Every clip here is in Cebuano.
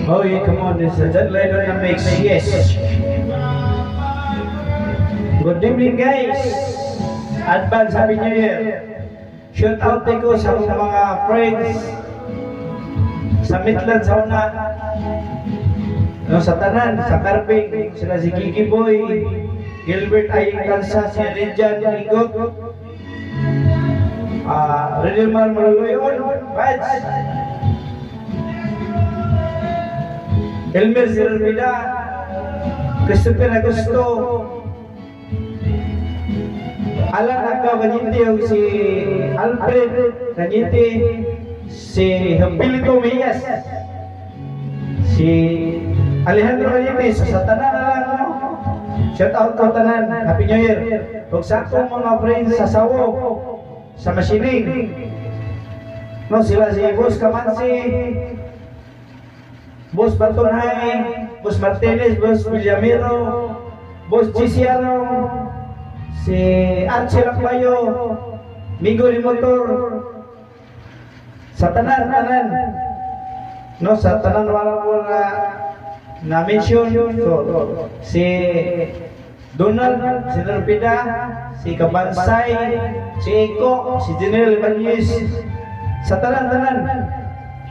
Oh yeah, come on, this is John Lloyd on the mix. Yes. Good evening, guys. Advance Happy New Year. Shout out ko sa akong mga friends sa Midland sa una. No, sa tanan, sa Carbing, sila si Kiki Boy, Gilbert Aying Kansa, si Rinjan Igot, Renilmar Maluluyon, Bads, Elmer Zermida, Christopher Agosto, Alan Agaw Kanyete, ug si Alfred Kanyete, si Habilito Miyas, si Alejandro Kanyete, so sa tanan na lang, no? Shout out ko tanan, Happy New Year. Ug sa akong mga friends sa Sawo, sa Machining, no, sila si Boss Kamansi, Boss Bartonhay, Boss Martinez, Boss Villamiro, Boss Gisiano, si Archie Lakbayo, Migo ni Motor, sa tanan, tanan, no, sa tanan wala ko na na mention, so, si Donald, si Norpida, si Kabansay, si Eko, si General Ibanez, sa tanan, tanan,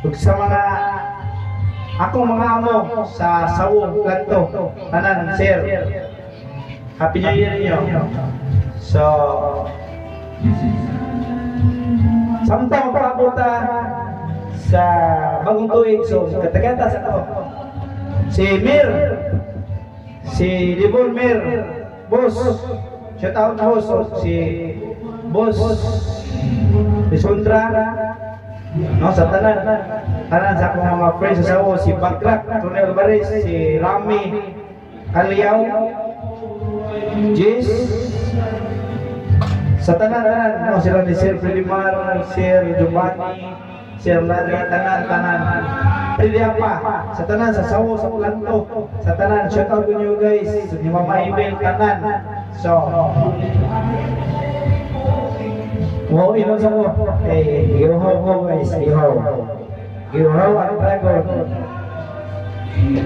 ug sa mga akong mga amo sa Sawo, Planto, tanan, sir. Happy New Year niyo. So, samtang magpapunta sa bagong tuig, so katagata sa to. Si Mir, si Devon Mir, boss, shout out boss, si boss, si Sundra, no, sa tanan, tanan sa akong mga friends sa Sawo, si Bagrak, Tony Alvarez, si Rami, Kaliyaw, Jis, sa tanan, tanan, no, sila ni Sir Filimar, Sir Giovanni, Sir Larry, tanan, tanan. Pwede pa, sa tanan, sa Sawo, sa Planto, sa tanan, shout out to you guys, ni Mama Ibel, tanan. So, wow, inon sa mo. Eh, gihaw ko guys, gihaw. Gihaw ang dragon.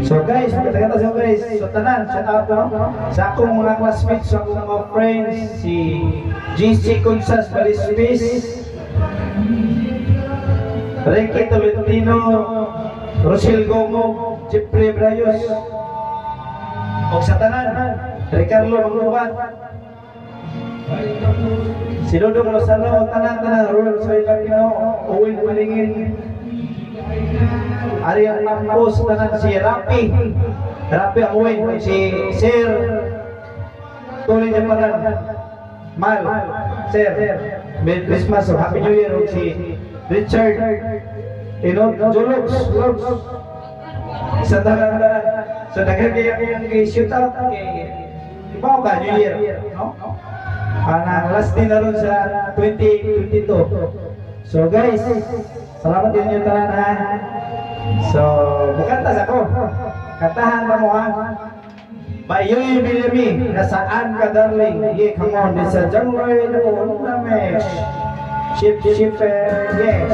So guys, magkata sa guys. So tanan, shout out no? Sa akong mga classmates, sa akong mga friends, si GC Consas Balispis, Ricky Tolentino, Rochelle Gomo, Jeffrey Brayos, og sa tanan, Ricardo Mangubat, si Dodong Lozano, tanan tanan, Ruel Soy Lapino, Owen Palingin, Ariel Campos, tanan si Rapi, Rapi Amuin, si Sir Tony Japaran, Mal, Sir, Merry Christmas, so Happy New Year, ug si Richard, Inod, Jologs, Logs, sa tanan tanan. So daghan kayo kayong kay shoot out kay ibaw ka New Year, no? Anang last day na ron sa 2022. So guys, salamat din niyo tanan ha. So, mukanta sa ko. Kantahan pa mo ha. Bayoy Bilimi, nasaan ka darling? Yeah, come on, this is John Lloyd on the mix. Ship, ship, yes.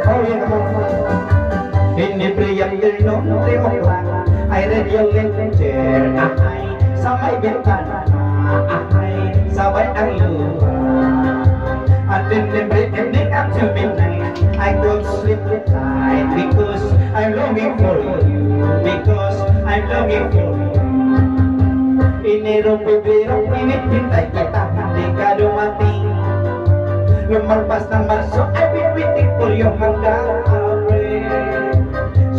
Oh yeah, come on. In every afternoon, 3 o'clock, I read your letter. Ay, sa may bintana, ay, sabay ang luha. And then every evening up to midnight, I could sleep tight because I'm longing for you, because I'm longing for you. Enero, Pebrero, hinihintay kita, hindi ka dumating. Lumagpas ng Marso, I've been waiting for you hanggang April.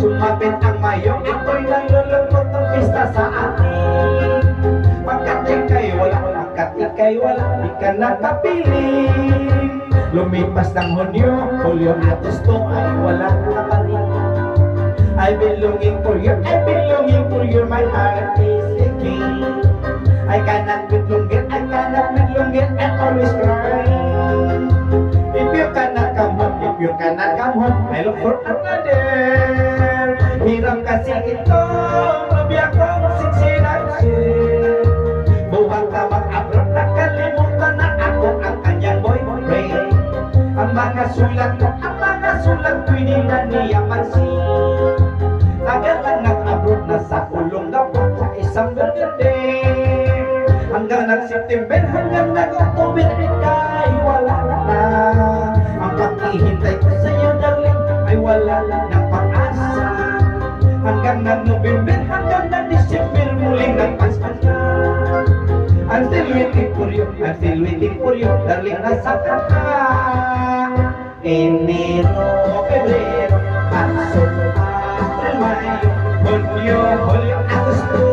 Sumapit ang Mayo, ako'y nalulungkot ng pista sa atin. Pagkat ika'y wala, pagkat ika'y wala, di ka nakapiling. Lumipas ng Hunyo, Hulyo, Agosto ay wala ka pa rin. I've been longing for you, I've been longing for you, my heart is aching. I cannot wait longer, I cannot wait longer, I'm always crying. If you cannot come home, if you cannot come home, I look for another. Hirap kasi ito, nobya kong siksinaksi. Buhat na mag-abroad, nakalimutan na ako ang kanyang boyfriend. Ang mga sulat ko, ang mga sulat ko, hindi na niya pansin. Saturday. Hanggang nag-September, hanggang nag-October, ika'y wala na. Ang paghihintay ko sa'yo, darling, ay wala ng pag-asa. Hanggang nag-November, hanggang nag-December, muling nagpasko na. I'm still waiting for you, I'm still waiting for you, darling, nasaan ka na? Enero, Febrero, Marso, Abril, Mayo, Junio, Julio, Agosto,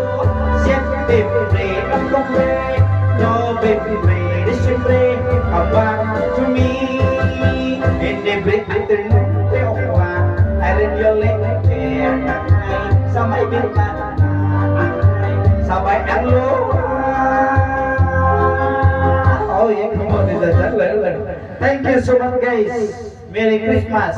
Septiembre, Octubre, Noviembre, Disyembre, come back to me. In every afternoon, I read your letter, sa may bintana, sabay ang luha. Oh yeah, come on, thank you so much, guys. Merry Christmas.